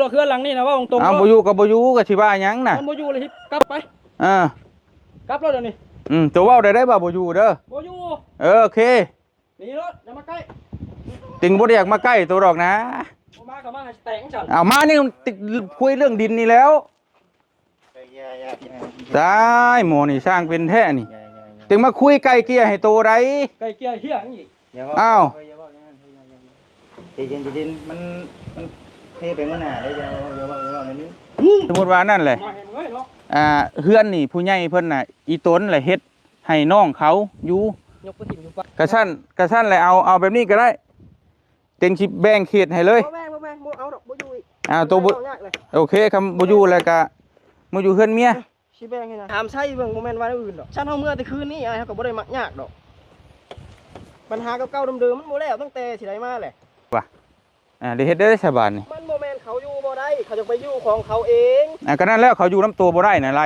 ດອກເຮືອນຫຼັງນີ້ນະ ເວົ້າຕົງໆ ເອົາ ໂລດ ບໍ່ຢູ່ກໍບໍ່ຢູ່ ກໍຊິວ່າຫຍັງນະ ມັນບໍ່ຢູ່ແລ້ວ ກັບໄປ ເອີ ກັບໂລດດຽວນີ້ ອືມ ໂຕເວົ້າໄດ້ ໄດ້ບໍ່ ບໍ່ຢູ່ເດີ ບໍ່ຢູ່ ເອີ ໂອເຄ ໜີໂລດ ຢ່າມາໃກ້ ຈຶ່ງບໍ່ໄດ້ຢາກມາໃກ້ໂຕດອກນະ ບໍ່ມາກໍມາໃຫ້ແຕກຈັ່ງຊັ້ນ ເອົາມານີ້ ຄຸຍເລື່ອງດິນນີ້ແລ້ວ ຕາຍ ໝໍນີ້ຊ່າງເປັນແທ້ນີ້ ຈຶ່ງມາຄຸຍໄກ່ເກ່ຍໃຫ້ໂຕໃດ ໄກ່ເກ່ຍເຫຍອີກ ຢ່າເວົ້າ ອ້າວ ເອີ ຢ່າເວົ້າຢ່າງນັ້ນ ໃຈເຢັນ ໃຈເຢັນ ມັນ ມັນເທໄປມື້ໜ້າເດ້ ຢ່າເວົ້າ ຢ່າເວົ້າ ຢ່າເວົ້າແນວນີ້ ສົມມຸດວ່ານັ້ນແຫຼະ ມາເຫັນເລີຍເນາະ ອ່າ ເຮືອນນີ້ຜູ້ໃຫຍ່ເພິ່ນນະ ອີຕົນລະເຮັດໃຫ້ນ້ອງເຂົາຢູ່ ຍົກໄປຖິ້ມຢູ່ປະ ກະຊັ້ນ ກະຊັ້ນແຫຼະ ເອົາ ເອົາແບບນີ້ກໍໄດ້ ເຕັງຊິແບ່ງເຂດໃຫ້ເລີຍ ບໍ່ແບ່ງ ບໍ່ແບ່ງ ບໍ່ເອົາດອກ ບໍ່ຢູ່ອີກ ອ່າ ໂຕບໍ່ ເອົາຍາກເລີຍ ໂອເຄ ຄັນບໍ່ຢູ່ແລ້ວກະມາຢູ່ເຮືອນເມຍ ຊິແບ່ງໃຫ້ນະ ຖາມໄຊເບິ່ງ ບໍ່ແມ່ນວ່າແນວອື່ນດອກ ຊັ້ນເຮົາເມືອແຕ່ຄືນນີ້ ອ້າຍເຮົາກໍບໍ່ໄດ້ມັກຍາກດອກ ບັນຫາເກົ່າໆເດີມໆ ມັນບໍ່ແລ້ວ ຕັ້ງແຕ່ຊິໄດ້ມາແຫຼະ ວ່າ ອ່າ ໄດ້ເຮັດໄດ້ຊະບາດນີ້ ມັນບໍ່ແມ່ນເຂົາຢູ່ບໍ່ໄດ້ ເຂົາຢາກໄປຢູ່ຂອງເຂົາເອງ ອ່າ ກໍນັ້ນແຫຼະ ເຂົາຢູ່ນຳໂຕບໍ່ໄດ້ນະ ໄລ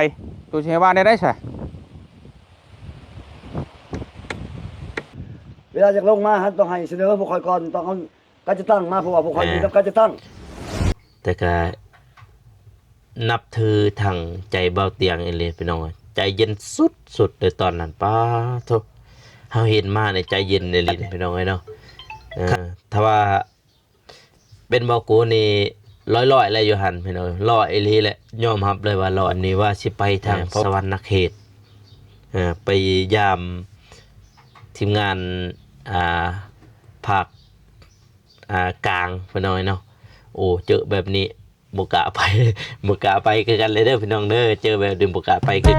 ໂຕຊິໃຫ້ວ່າແນວໃດຊະ ເວລາຢາກລົງມາຫັ້ນ ຕ້ອງໃຫ້ສະເໜີພວກຂ້ອຍກ່ອນ ຕ້ອງເອົາການຈັດຕັ້ງມາ ເພາະວ່າພວກຂ້ອຍຢູ່ນຳການຈັດຕັ້ງ ແຕ່ກະນັບຖືທາງໃຈບ່າວຕຽງອີ່ຫຼີພີ່ນ້ອງ ໃຈເຢັນສຸດໆເລີຍຕອນນັ້ນ ປາໂທ້ ເຮົາເຫັນມານີ້ໃຈເຢັນອີ່ຫຼີພີ່ນ້ອງເອີຍເນາະ ເອີ ຖ້າວ່າ ເປັນບ່າວໂກນີ້ຮ້ອຍໆແລ້ວຢູ່ຫັ້ນພີ່ນ້ອງ ຫຼໍ່ອີ່ຫຼີແຫຼະ ຍອມຮັບເລີຍວ່າຫຼໍ່ ອັນນີ້ວ່າຊິໄປທາງ ເອີ ສະຫວັນນະເຂດ ເອີ ໄປຢາມທີມງານ ອ່າ ພາກ ອ່າ ກາງພີ່ນ້ອງເນາະ ໂອ້ ເຈີແບບນີ້ບໍ່ກ້າໄປ ບໍ່ກ້າໄປຄືກັນເລີຍເດີພີ່ນ້ອງເດີ ເຈີແບບນີ້ບໍ່ກ້າໄປຄື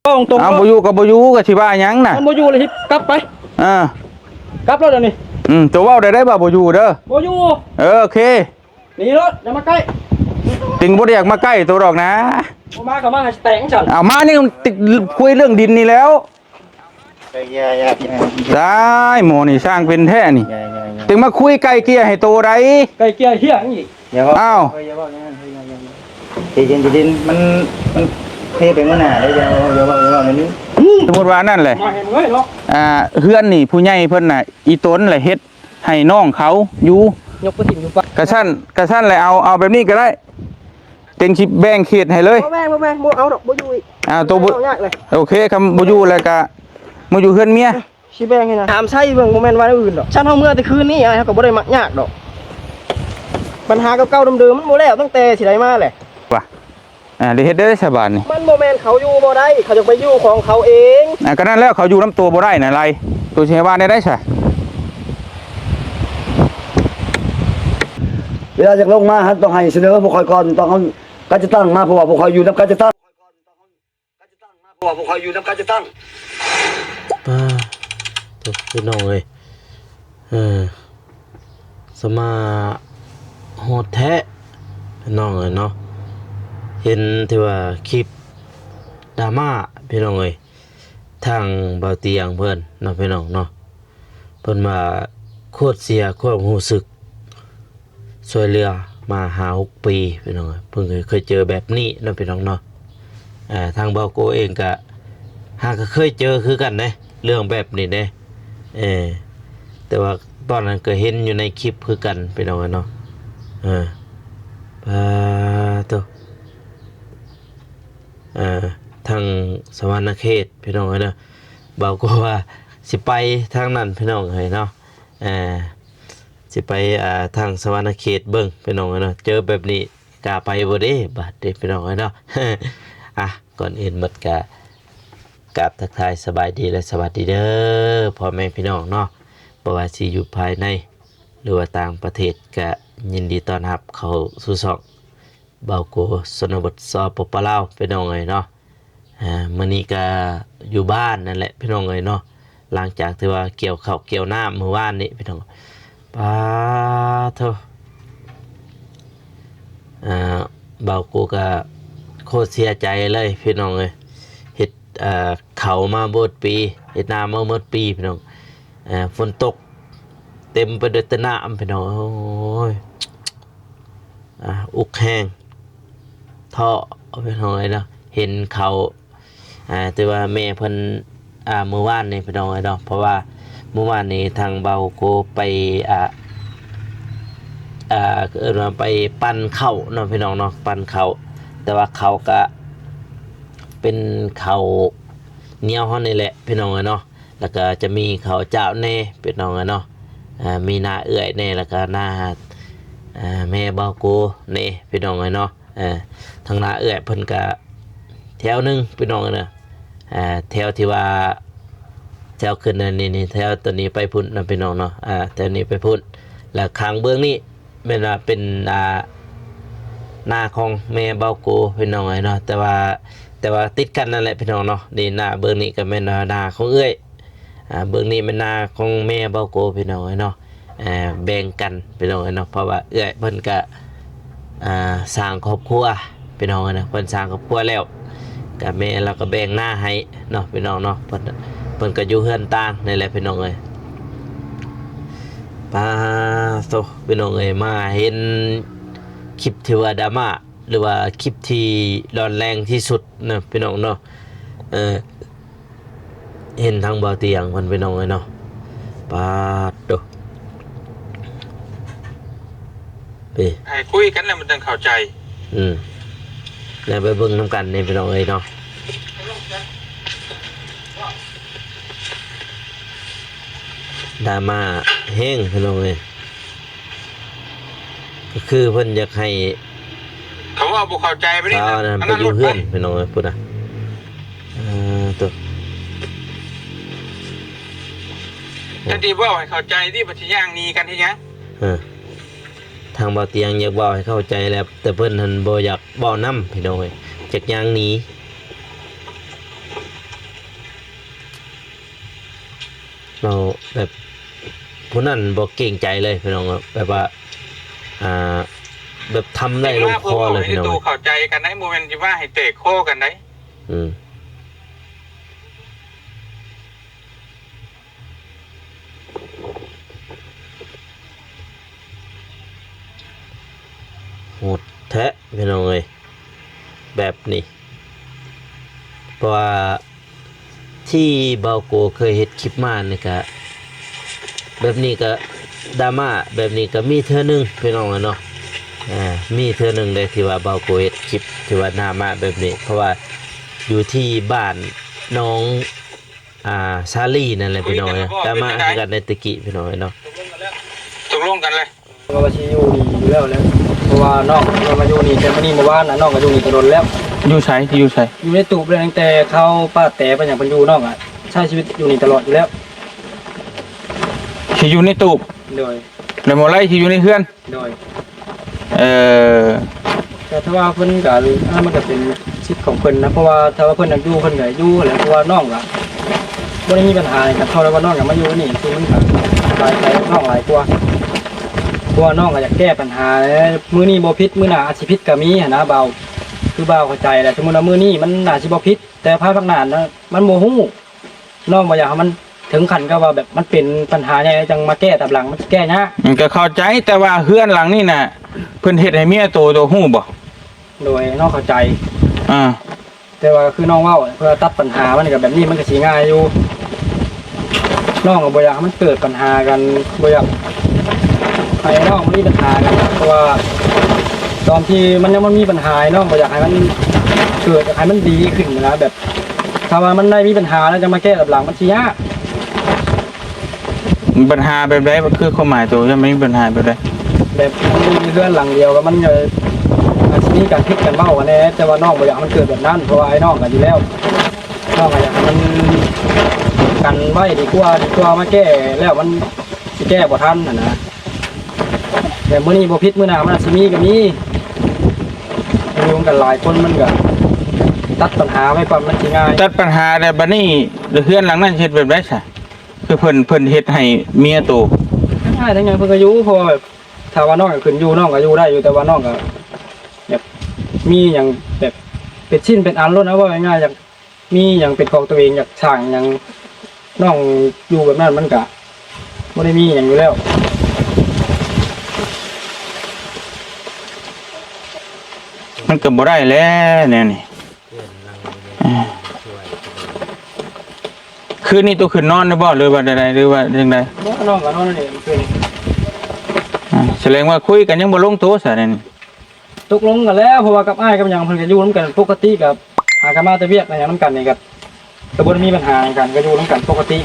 ເວົ້າຕົງໆ ເອົາ ໂລດ ບໍ່ຢູ່ກໍບໍ່ຢູ່ ກໍຊິວ່າຫຍັງນະ ມັນບໍ່ຢູ່ແລ້ວ ກັບໄປ ເອີ ກັບໂລດດຽວນີ້ ອືມ ໂຕເວົ້າໄດ້ ໄດ້ບໍ່ ບໍ່ຢູ່ເດີ ບໍ່ຢູ່ ເອີ ໂອເຄ ໜີໂລດ ຢ່າມາໃກ້ ຈຶ່ງບໍ່ໄດ້ຢາກມາໃກ້ໂຕດອກນະ ບໍ່ມາກໍມາໃຫ້ແຕກຈັ່ງຊັ້ນ ເອົາມານີ້ ຄຸຍເລື່ອງດິນນີ້ແລ້ວ ຢ່າ ຢ່າ ຢ່າ ຕາຍ ໝໍນີ້ຊ່າງເປັນແທ້ນີ້ ຢ່າ ຢ່າ ຢ່າ ຈຶ່ງມາຄຸຍໄກ່ເກ່ຍໃຫ້ໂຕໃດ ໄກ່ເກ່ຍເຫຍອີກ ຢ່າເວົ້າ ອ້າວ ເອີ ຢ່າເວົ້າຢ່າງນັ້ນ ເອີ ຢ່າ ຢ່າ ຢ່າ ໃຈເຢັນ ໃຈເຢັນ ມັນ ມັນເທໄປມື້ໜ້າເດ້ ຢ່າເວົ້າ ຢ່າເວົ້າ ຢ່າເວົ້າແນວນີ້ ສົມມຸດວ່ານັ້ນແຫຼະ ມາເຫັນເລີຍເນາະ ອ່າ ເຮືອນນີ້ຜູ້ໃຫຍ່ເພິ່ນນະ ອີຕົນລະເຮັດໃຫ້ນ້ອງເຂົາຢູ່ ຍົກໄປຖິ້ມຢູ່ປະ ກະຊັ້ນ ກະຊັ້ນແຫຼະ ເອົາ ເອົາແບບນີ້ກໍໄດ້ ເຕັງຊິແບ່ງເຂດໃຫ້ເລີຍ ບໍ່ແບ່ງ ບໍ່ແບ່ງ ບໍ່ເອົາດອກ ບໍ່ຢູ່ອີກ ອ່າ ໂຕບໍ່ ເອົາຍາກເລີຍ ໂອເຄ ຄັນບໍ່ຢູ່ແລ້ວກະມາຢູ່ເຮືອນເມຍ ຊິແບ່ງໃຫ້ນະ ຖາມໄຊເບິ່ງ ບໍ່ແມ່ນວ່າແນວອື່ນດອກ ຊັ້ນເຮົາເມືອແຕ່ຄືນນີ້ ອ້າຍເຮົາກໍບໍ່ໄດ້ມັກຍາກດອກ ບັນຫາເກົ່າໆເດີມໆ ມັນບໍ່ແລ້ວ ຕັ້ງແຕ່ຊິໄດ້ມາແຫຼະ ວ່າ ອ່າ ໄດ້ເຮັດໄດ້ຊະບາດນີ້ ມັນບໍ່ແມ່ນເຂົາຢູ່ບໍ່ໄດ້ ເຂົາຢາກໄປຢູ່ຂອງເຂົາເອງ ອ່າ ກໍນັ້ນແຫຼະ ເຂົາຢູ່ນຳໂຕບໍ່ໄດ້ນະ ໄລ ໂຕຊິໃຫ້ວ່າແນວໃດຊະ ເວລາຢາກລົງມາຫັ້ນ ຕ້ອງໃຫ້ສະເໜີພວກຂ້ອຍກ່ອນ ຕ້ອງເອົາການຈັດຕັ້ງມາ ເພາະວ່າພວກຂ້ອຍຢູ່ນຳການຈັດຕັ້ງ ເພາະວ່າພວກຂ້ອຍຢູ່ນຳການຈັດຕັ້ງ ປ້າ ໂທ້ ພີ່ນ້ອງເອີຍ ເອີ ສະມາໂຫດແທ້ ພີ່ນ້ອງເອີຍເນາະ ເຫັນທີ່ວ່າຄລິບດຣາມາ ພີ່ນ້ອງເອີຍ ທາງບ່າວຕຽງເພິ່ນເນາະ ພີ່ນ້ອງເນາະ ເພິ່ນວ່າໂຄດເສຍຄວາມຮູ້ສຶກ ຊ່ວຍເຫຼືອມາຫ້າຫົກປີ ພີ່ນ້ອງເອີຍ ເພິ່ນກໍເຄີຍເຈີແບບນີ້ເນາະ ພີ່ນ້ອງເນາະ ເອີ ທາງບ່າວໂກເອງກໍຫາກໍເຄີຍເຈີຄືກັນເດ້ ເລື່ອງແບບນີ້ເດ້ ເອີ ແຕ່ວ່າຕອນນັ້ນກໍເຫັນຢູ່ໃນຄລິບຄືກັນ ພີ່ນ້ອງເອີຍເນາະ ເອີ ປາໂທ້ ເອີ ທາງສະຫວັນນະເຂດ ພີ່ນ້ອງເອີຍເນາະ ບ່າວໂກວ່າຊິໄປທາງນັ້ນ ພີ່ນ້ອງເອີຍເນາະ ເອີ ຊິໄປ ອ່າ ທາງສະຫວັນນະເຂດເບິ່ງ ພີ່ນ້ອງເອີຍເນາະ ເຈີແບບນີ້ກ້າໄປບໍ່ເດ້ ບາດນີ້ ພີ່ນ້ອງເອີຍເນາະ ອ່ະ ກ່ອນອື່ນໝົດກະກາບທັກທາຍສະບາຍດີ ແລະ ສະຫວັດດີເດີ ພໍ່ແມ່ພີ່ນ້ອງເນາະ ບໍ່ວ່າຊິຢູ່ພາຍໃນ ຫຼືວ່າຕ່າງປະເທດ ກະຍິນດີຕ້ອນຮັບເຂົ້າສູ່ຊ່ອງ ບ່າວໂກຊົນນະບົດ ສປປ ລາວ ພີ່ນ້ອງເອີຍເນາະ ອ່າ ມື້ນີ້ກະຢູ່ບ້ານນັ້ນແຫຼະ ພີ່ນ້ອງເອີຍເນາະ ຫຼັງຈາກທີ່ວ່າກ່ຽວເຂົ້າກ່ຽວນ້ຳມື້ວານນີ້ ພີ່ນ້ອງ ປາໂທ້ ອ່າ ບ່າວໂກກະໂຄດເສຍໃຈເລີຍ ພີ່ນ້ອງເອີຍ ເຮັດ ເອີ ເຂົ້າມາເບິດປີ ເຮັດນາມາເບິດປີ ພີ່ນ້ອງ ເອີ ຝົນຕົກເຕັມໄປດ້ວຍແຕ່ນ້ຳ ພີ່ນ້ອງ ໂອ້ຍ. ອ່າ ອຸກແຮງ ທໍ້ ພີ່ນ້ອງເອີຍເນາະ. ເຫັນເຂົາ ອ່າ ແຕ່ວ່າແມ່ເພິ່ນ ອ່າ ມື້ວານນີ້ ພີ່ນ້ອງເອີຍເນາະ, ເພາະວ່າມື້ວານນີ້ທາງເບົາໂກໄປ ອ່າ ອ່າ ເອີ້ນວ່າໄປປັ່ນເຂົ້າເນາະ ພີ່ນ້ອງເນາະ, ປັ່ນເຂົ້າ, ແຕ່ວ່າເຂົ້າກະເປັນເຂົ້າໜຽວເຮົານີ້ແຫຼະ ພີ່ນ້ອງເອີຍເນາະ. ແລ້ວກໍຈະມີເຂົ້າຈ້າວແດ່ ພີ່ນ້ອງເອີຍເນາະ, ອ່າ ມີໜ້າເອື້ອຍແດ່ ແລ້ວກໍໜ້າ ອ່າ ແມ່ເບົາໂກແດ່ ພີ່ນ້ອງເອີຍເນາະ. ເອີ ທາງໜ້າເອື້ອຍເພິ່ນກະແຖວໜຶ່ງ ພີ່ນ້ອງເອີຍເນາະ, ເອີ ແຖວທີ່ວ່າ ແຖວຂຶ້ນອັນນີ້ນີ້ ແຖວຕົວນີ້ໄປພຸ້ນເນາະ ພີ່ນ້ອງເນາະ, ອ່າ ແຖວນີ້ໄປພຸ້ນ. ແລ້ວຂ້າງເບື້ອງນີ້ແມ່ນວ່າເປັນ ອ່າ ນາຂອງແມ່ເບົາໂກ ພີ່ນ້ອງເອີຍເນາະ, ແຕ່ວ່າ ແຕ່ວ່າຕິດກັນນັ້ນແຫຼະ ພີ່ນ້ອງເນາະ. ນີ້ໜ້າເບື້ອງນີ້ກໍແມ່ນວ່ານາຂອງເອື້ອຍ ອ່າ ເບື້ອງນີ້ແມ່ນນາຂອງແມ່ເບົາໂກ ພີ່ນ້ອງເອີຍເນາະ, ແບ່ງກັນ ພີ່ນ້ອງເອີຍເນາະ, ເພາະວ່າເອື້ອຍເພິ່ນກະ ອ່າ ສ້າງຄອບຄົວ ພີ່ນ້ອງເອີຍເນາະ, ເພິ່ນສ້າງຄອບຄົວແລ້ວ ກະແມ່ລາວກະແບ່ງນາໃຫ້ເນາະ ພີ່ນ້ອງເນາະ, ເພິ່ນ ເພິ່ນກະຢູ່ເຮືອນຕ່າງນີ້ແຫຼະ ພີ່ນ້ອງເອີຍ. ປາໂຕ ພີ່ນ້ອງເອີຍ ມາເຫັນຄລິບທີ່ວ່າດຣາມາ ຫຼືວ່າຄລິບທີ່ຮ້ອນແຮງທີ່ສຸດນະ ພີ່ນ້ອງເນາະ, ເອີ ເຫັນທາງເບົາຕຽງເພິ່ນ ພີ່ນ້ອງເອີຍເນາະ, ປາດໂຕ ເອີ ໃຫ້ຄຸຍກັນແລ້ວມັນຈັ່ງເຂົ້າໃຈ. ອືມ ແລ້ວໄປເບິ່ງນຳກັນນີ້ ພີ່ນ້ອງເອີຍເນາະ, ດຣາມາແຮງ ພີ່ນ້ອງເອີຍ. ກໍຄືເພິ່ນຢາກໃຫ້ ເຂົາເວົ້າບໍ່ເຂົ້າໃຈໄປນີ້ນະ, ອັນນັ້ນໄປຢູ່ເຮືອນ ພີ່ນ້ອງເອີຍ ພຸ້ນນະ. ເອີ ໂຕ ແທນທີ່ເວົ້າໃຫ້ເຂົ້າໃຈຕິ ບັດຊິຍ່າງໜີກັນເຮັດຫຍັງ? ເອີ ທາງເບົາຕຽງຢາກເວົ້າໃຫ້ເຂົ້າໃຈແຫຼະ ແຕ່ເພິ່ນຫັ້ນບໍ່ຢາກເວົ້ານຳ ພີ່ນ້ອງເອີຍ, ຢາກຍ່າງໜີ. ເວົ້າແບບຜູ້ນັ້ນບໍ່ເກງໃຈເລີຍ ພີ່ນ້ອງ, ແບບວ່າ ອ່າ ແບບທຳໄດ້ລົງຄໍເລີຍ ພີ່ນ້ອງ. ເຂົ້າໃຈກັນໄດ໋, ບໍ່ແມ່ນຊິວ່າໃຫ້ແຕກຄໍກັນໄດ໋. ອືມ ໂຫດແທ້ ພີ່ນ້ອງເອີຍ ແບບນີ້, ເພາະວ່າ ທີ່ເບົາໂກເຄີຍເຮັດຄລິບມານີ້ກະ ແບບນີ້ກະດຣາມາ ແບບນີ້ກະມີເທື່ອໜຶ່ງ ພີ່ນ້ອງເອີຍເນາະ, ເອີ ມີເທື່ອໜຶ່ງເດ້ທີ່ວ່າເບົາໂກເຮັດຄລິບທີ່ວ່າດຣາມາແບບນີ້, ເພາະວ່າຢູ່ທີ່ບ້ານໜອງ ອ່າ ສາລີນັ້ນແຫຼະ ພີ່ນ້ອງເອີຍ, ດຣາມາຄືກັນໃນແຕ່ກີ້ ພີ່ນ້ອງເອີຍເນາະ. ຕົກລົງກັນແລ້ວ ວ່າຊິຢູ່ນີ້ຢູ່ແລ້ວແຫຼະ ເພາະວ່ານ້ອງເພິ່ນມາຢູ່ນີ້ແຕ່ມື້ນີ້ມື້ວານນະ, ນ້ອງກໍຢູ່ນີ້ແຕ່ດົນແລ້ວ. ຢູ່ໃສ? ຢູ່ໃສ? ຢູ່ໃນຕູບແລ້ວ, ຕັ້ງແຕ່ເຂົາປ້າແຕໄປຫຍັງເພິ່ນຢູ່, ນ້ອງກໍໃຊ້ຊີວິດຢູ່ນີ້ຕະຫຼອດຢູ່ແລ້ວ. ຊິຢູ່ໃນຕູບ? ໂດຍ. ແລ້ວບໍ່ໄລ່ຊິຢູ່ໃນເຮືອນ? ໂດຍ. ເອີ ແຕ່ຖ້າວ່າເພິ່ນກໍ ອັນນັ້ນມັນກໍເປັນສິດຂອງເພິ່ນນະ, ເພາະວ່າຖ້າວ່າເພິ່ນຢາກຢູ່ເພິ່ນກໍຢູ່ແຫຼະ, ເພາະວ່ານ້ອງກໍບໍ່ໄດ້ມີບັນຫາຫຍັງກັນ, ເພາະວ່ານ້ອງກໍມາຢູ່ນີ້ ຄືມັນກໍສະບາຍໃຈນ້ອງຫຼາຍກວ່າ, ເພາະວ່ານ້ອງກໍຢາກແກ້ບັນຫາ. ມື້ນີ້ບໍ່ຜິດ ມື້ໜ້າອາດຊິຜິດກໍມີຫັ້ນນະບ່າວ, ຄືບ່າວເຂົ້າໃຈແຫຼະ. ສົມມຸດວ່າມື້ນີ້ມັນອາດຊິບໍ່ຜິດ ແຕ່ພາຍພາກໜ້ານະ ມັນບໍ່ຮູ້. ນ້ອງບໍ່ຢາກໃຫ້ມັນເຖິງຂັ້ນກັບວ່າແບບມັນເປັນບັນຫາໃຫຍ່ ແລ້ວຈັ່ງມາແກ້ຕາມຫຼັງ ມັນຊິແກ້ຍາກ. ມັນກໍເຂົ້າໃຈ, ແຕ່ວ່າເຮືອນຫຼັງນີ້ນະ ເພິ່ນເຮັດໃຫ້ເມຍໂຕ ໂຕຮູ້ບໍ່? ໂດຍ, ນ້ອງເຂົ້າໃຈ. ອ່າ. ແຕ່ວ່າຄືນ້ອງເວົ້າ ເພື່ອຕັດບັນຫາມັນກໍແບບນີ້ ມັນກໍຊິງ່າຍຢູ່. ນ້ອງກໍບໍ່ຢາກໃຫ້ມັນເກີດບັນຫາກັນ, ບໍ່ຢາກໃຫ້ນ້ອງມີບັນຫາກັນ, ເພາະວ່າຕອນທີ່ມັນຍັງບໍ່ມີບັນຫາ ນ້ອງບໍ່ຢາກໃຫ້ມັນເກີດ, ຢາກໃຫ້ມັນດີຂຶ້ນນະ. ແບບ ຖ້າວ່າມັນໄດ້ມີບັນຫາແລ້ວ ຈະມາແກ້ກັບຫຼັງ ມັນຊິຍາກ. ບັນຫາແບບໃດ? ຄືຄວາມໝາຍໂຕ ຈະມີບັນຫາແບບໃດ? ແບບມັນຢູ່ໃນເຮືອນຫຼັງດຽວກັນ ມັນກໍອາດຊິມີການຜິດກັນເວົ້າກັນແດ່, ແຕ່ວ່ານ້ອງບໍ່ຢາກໃຫ້ມັນເກີດແບບນັ້ນ, ເພາະວ່າອ້າຍນ້ອງກັນຢູ່ແລ້ວ, ນ້ອງກໍຢາກໃຫ້ມັນກັນໄວ້ດີກວ່າ, ດີກວ່າມາແກ້ແລ້ວມັນຊິແກ້ບໍ່ທັນຫັ້ນນະ. ແບບມື້ນີ້ບໍ່ຜິດ ມື້ໜ້າມັນອາດຊິມີກໍມີ. ຢູ່ນຳກັນຫຼາຍຄົນມັນກໍຕັດບັນຫາໄວ້ກ່ອນ ມັນຊິງ່າຍ. ຕັດບັນຫາແລ້ວ ບັດນີ້ເຮືອນຫຼັງນັ້ນເຮັດແບບໃດຊະ? ຄືເພິ່ນ ເພິ່ນເຮັດໃຫ້ເມຍໂຕ? ທັງອ້າຍທັງຫຍັງເພິ່ນກໍຢູ່, ເພາະວ່າແບບ ຖ້າວ່ານ້ອງຢາກຂຶ້ນຢູ່ ນ້ອງກໍຢູ່ໄດ້ຢູ່, ແຕ່ວ່ານ້ອງກໍຢາກມີຫຍັງແບບເປັນຊິ້ນເປັນອັນໂລດນະ, ເວົ້າງ່າຍໆ ຢາກ ມີຫຍັງເປັນຂອງຕົວເອງ, ຢາກສ້າງຫຍັງ, ນ້ອງຢູ່ແບບນັ້ນມັນກະບໍ່ໄດ້ມີຫຍັງຢູ່ແລ້ວ. ມັນກໍບໍ່ໄດ້ແຫຼະແນວນີ້. ເອີ ຄືນນີ້ໂຕຂຶ້ນນອນໄດ້ບໍ່ ຫຼືວ່າໃດໆ ຫຼືວ່າຈັ່ງໃດ? ບໍ່ ນອນກໍນອນນີ້ຄືນນີ້. ອາ ສະແດງວ່າຄຸຍກັນຍັງບໍ່ລົງໂຕຊະແນວນີ້. ຕົກລົງກັນແລ້ວ ເພາະວ່າກັບອ້າຍກັບຫຍັງເພິ່ນກໍຢູ່ນຳກັນປົກກະຕິ ກັບຫາກັນມາແຕ່ວຽກຫຍັງນຳກັນນີ້ ກໍ ກໍບໍ່ໄດ້ມີບັນຫາຫຍັງກັນ ກໍຢູ່ນຳກັນປົກກະຕິ.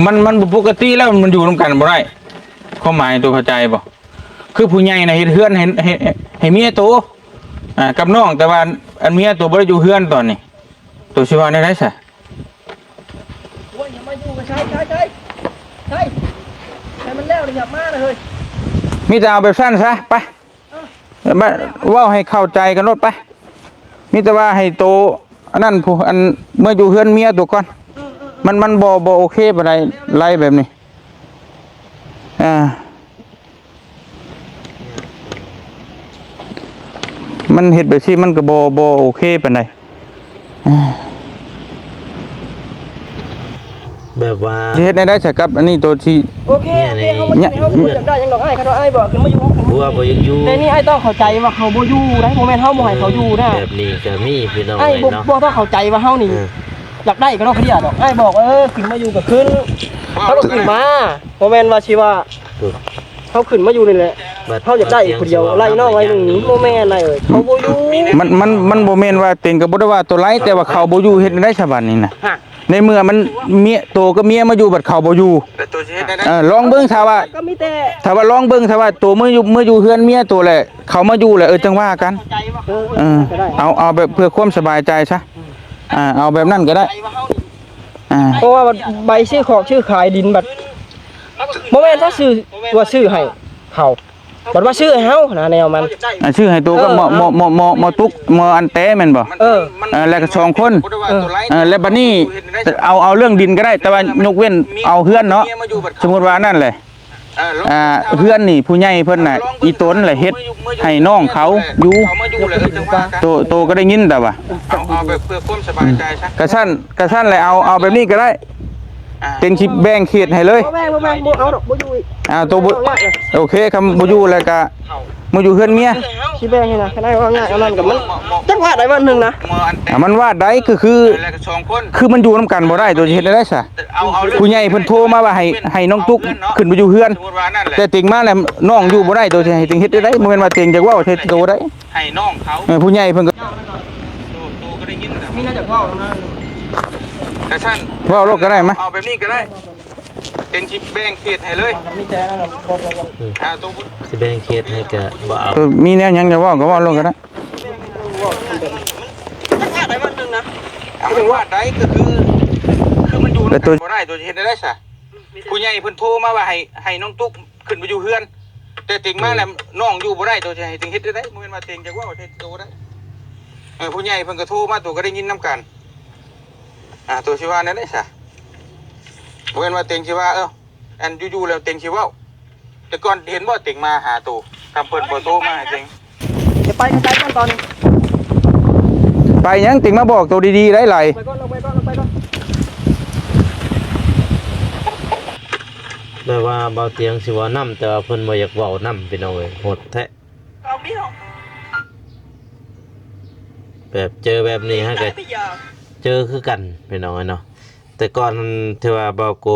ມັນ ມັນບໍ່ປົກກະຕິແລ້ວ ມັນຢູ່ນຳກັນບໍ່ໄດ້. ຄວາມໝາຍໂຕເຂົ້າໃຈບໍ່? ຄືຜູ້ໃຫຍ່ນະເຮັດເຮືອນໃຫ້ ໃຫ້ ໃຫ້ເມຍໂຕ ອ່າ ກັບນ້ອງ ແຕ່ວ່າອັນເມຍໂຕບໍ່ໄດ້ຢູ່ເຮືອນຕອນນີ້ ໂຕຊິວ່າແນວໃດຊະ? ໂອ້ຍ ຢ່າມາຢູ່ກັບໄຊ ໄຊ ໄຊ ໄຊ ໃຫ້ມັນແລ້ວ ຢ່າມານະເຮີ້ຍ. ມີແຕ່ເອົາແບບຊັ້ນຊະ ໄປ ເອີ ມາເວົ້າໃຫ້ເຂົ້າໃຈກັນໂລດ ໄປ. ມີແຕ່ວ່າໃຫ້ໂຕອັນນັ້ນ ຜູ້ອັນ ເມືອຢູ່ເຮືອນເມຍໂຕກ່ອນ. ເອີ ເອີ ເອີ ມັນ ມັນບໍ່ ບໍ່ໂອເຄປານໃດ ໄລ່ແບບນີ້ ອ່າ. ມັນເຮັດແບບຊີ້ມັນກໍບໍ່ ບໍ່ໂອເຄປານໃດ. ອ່າ ແບບວ່າ ຊິເຮັດແນວໃດຊະກັບອັນນີ້ໂຕທີ່ ໂອເຄ ໂອເຄ ເຮົາບໍ່ ເຮົາບໍ່ຢາກໄດ້ຫຍັງດອກ ອ້າຍ ຄັນວ່າອ້າຍບອກຂຶ້ນມາຢູ່ ຜົວບໍ່ຢາກຢູ່ ແຕ່ນີ້ອ້າຍຕ້ອງເຂົ້າໃຈວ່າເຂົາບໍ່ຢູ່ໄດ໋ ບໍ່ແອ້ນເຮົາບໍ່ໃຫ້ເຂົາຢູ່ນະ ແບບນີ້ກໍມີພີ່ນ້ອງ ອ້າຍບໍ່ ເອີຍເນາະ ບໍ່ຕ້ອງເຂົ້າໃຈວ່າເຮົານີ້ ເອີ ຢາກໄດ້ກໍຕ້ອງເຄລຍດອກ ອ້າຍບອກ ເອີ ຂຶ້ນມາຢູ່ກໍຂຶ້ນ ເຮົາກໍຂຶ້ນມາ ບໍ່ແມ່ນວ່າຊິວ່າ ເຮົາຂຶ້ນມາຢູ່ນີ້ແຫຼະ ເຮົາຢາກໄດ້ຜູ້ດຽວ ໄລ່ນ້ອງໄລ່ໜຶ່ງ ບໍ່ແມ່ນນະເອີຍ ເຂົາບໍ່ຢູ່ ມັນ ມັນ ມັນບໍ່ແມ່ນວ່າເຕັງກໍບໍ່ໄດ້ວ່າໂຕໄລ່ ແຕ່ວ່າເຂົາບໍ່ຢູ່ ເຮັດແນວໃດຊະບັດນີ້ນະ ໃນເມື່ອມັນເມຍ ໂຕກັບເມຍມາຢູ່ ບັດເຂົາບໍ່ຢູ່ ແລ້ວໂຕຊິເຮັດແນວໃດ ເອີ ລອງເບິ່ງ ຖ້າວ່າ ກໍມີແຕ່ ຖ້າວ່າລອງເບິ່ງ ຖ້າວ່າໂຕເມືອຢູ່ ເມືອຢູ່ເຮືອນເມຍໂຕແຫຼະ ເຂົາມາຢູ່ແຫຼະ ເອີ ຈັ່ງວ່າກັນ ເອີ ເອີ ເອີ ເອົາ ເອົາແບບເພື່ອຄວາມສະບາຍໃຈຊະ ອ່າ ເອົາແບບນັ້ນກໍໄດ້ ອ່າ ເພາະວ່າໃບຊື້ຂອກຊື້ຂາຍດິນບັດ ບໍ່ແມ່ນ ຖ້າຊື້ ວ່າຊື້ໃຫ້ເຂົາ ບັດວ່າຊື້ໃຫ້ເຮົານະ ແນວມັນ ອ່າ ຊື້ໃຫ້ໂຕກັບ ເອີ ໝໍ ໝໍ ໝໍ ໝໍຕຸກ ໝໍອັນແຕແມ່ນບໍ່? ເອີ ເອີ ແລ້ວກໍສອງຄົນ ເອີ ເອີ ແລ້ວບັດນີ້ເອົາ ເອົາເລື່ອງດິນກໍໄດ້ ແຕ່ວ່າຍົກເວັ້ນເອົາເຮືອນເນາະ ສົມມຸດວ່ານັ້ນແຫຼະ ອ່າ ເຮືອນນີ້ຜູ້ໃຫຍ່ເພິ່ນນະ ອີ່ຕົນແຫຼະເຮັດໃຫ້ນ້ອງເຂົາຢູ່ ໂຕ ໂຕກໍໄດ້ຍິນແຕ່ວ່າ ເອົາ ເອົາແບບເພື່ອຄວາມສະບາຍໃຈຊະ ກະຊັ້ນ ກະຊັ້ນແຫຼະ ເອົາ ເອົາແບບນີ້ກໍໄດ້ ເຕັງຊິແບ່ງເຂດໃຫ້ເລີຍ ບໍ່ແບ່ງ ບໍ່ແບ່ງ ບໍ່ເອົາດອກ ບໍ່ຢູ່ອີກ ອ່າ ໂຕບໍ່ ເອົາຍາກເລີຍ ໂອເຄ ຄັນບໍ່ຢູ່ແລ້ວກະມາຢູ່ເຮືອນເມຍ ຊິແບ່ງໃຫ້ນະ ຄັນອ້າຍວ່າງ່າຍ ອັນນັ້ນກໍມັນ ຈັກວາດໃດວາດໜຶ່ງນະ ອ່າ ມັນວາດໃດ ກໍຄື ຄືມັນຢູ່ນຳກັນບໍ່ໄດ້ ໂຕຊິເຮັດແນວໃດຊະ? ຜູ້ໃຫຍ່ເພິ່ນໂທມາວ່າໃຫ້ ໃຫ້ນ້ອງຕຸກຂຶ້ນໄປຢູ່ເຮືອນ ແຕ່ເຕັງມາແລ້ວນ້ອງຢູ່ບໍ່ໄດ້ ໂຕຊິໃຫ້ເຕັງເຮັດແນວໃດ? ບໍ່ແມ່ນວ່າເຕັງຈະເວົ້າໃສ່ໂຕໄດ້ ໃຫ້ນ້ອງເຂົາ ເອີ ຜູ້ໃຫຍ່ເພິ່ນກໍ ໂຕ ໂຕກໍໄດ້ຍິນແລ້ວ ມີແນວຈະເວົ້ານຳ ກະຊັ້ນ ເວົ້າໂລດກໍໄດ້ ມາ ເອົາແບບນີ້ກໍໄດ້ ເຕັງຊິແບ່ງເຂດໃຫ້ເລີຍ ມີແຕ່ນັ້ນແຫຼະ ບໍ່ ບໍ່ ບໍ່ ອ່າ ໂຕ ຊິແບ່ງເຂດໃຫ້ກໍບໍ່ເອົາ ເອີ ມີແນວຫຍັງຈະເວົ້າກໍເວົ້າໂລດກໍໄດ້ ຈັກວາດໃດວາດໜຶ່ງນະ ຈັກວາດໃດກໍຄື ຄືມັນຢູ່ນຳກັນບໍ່ໄດ້ ໂຕຊິເຮັດແນວໃດຊະ? ຜູ້ໃຫຍ່ເພິ່ນໂທມາວ່າໃຫ້ ໃຫ້ນ້ອງຕຸກຂຶ້ນໄປຢູ່ເຮືອນ ແຕ່ເຕັງມາແລ້ວ ນ້ອງຢູ່ບໍ່ໄດ້ ໂຕຊິໃຫ້ເຕັງເຮັດແນວໃດ? ບໍ່ແມ່ນວ່າເຕັງຈະເວົ້າໃສ່ໂຕໄດ້ ເອີ ຜູ້ໃຫຍ່ເພິ່ນກໍໂທມາ ໂຕກໍໄດ້ຍິນນຳກັນ ອ່າ ໂຕຊິວ່າແນວໃດຊະ? ບໍ່ແມ່ນວ່າເຕັງຊິວ່າ ເອີ ອັນຢູ່ໆແລ້ວເຕັງຊິເວົ້າ ແຕ່ກ່ອນເຫັນບໍ່ເຕັງມາຫາໂຕ ຄັນເພິ່ນບໍ່ໂທມາໃຫ້ເຕັງ ຈະໄປກໍໄປກ່ອນຕອນນີ້ ໄປຫຍັງ ເຕັງມາບອກໂຕດີໆໄດ້ຫຼາຍ ໄປກ່ອນ ອອກໄປກ່ອນ ອອກໄປກ່ອນ ແບບວ່າເບົາຕຽງຊິເວົ້ານຳ ແຕ່ວ່າເພິ່ນບໍ່ຢາກເວົ້ານຳ ພີ່ນ້ອງເອີຍ ໂຫດແທ້ ແບບເຈີແບບນີ້ຫາກໍເຈີຄືກັນ ພີ່ນ້ອງເອີຍເນາະ. ແຕ່ກ່ອນທີ່ວ່າບ່າວໂກ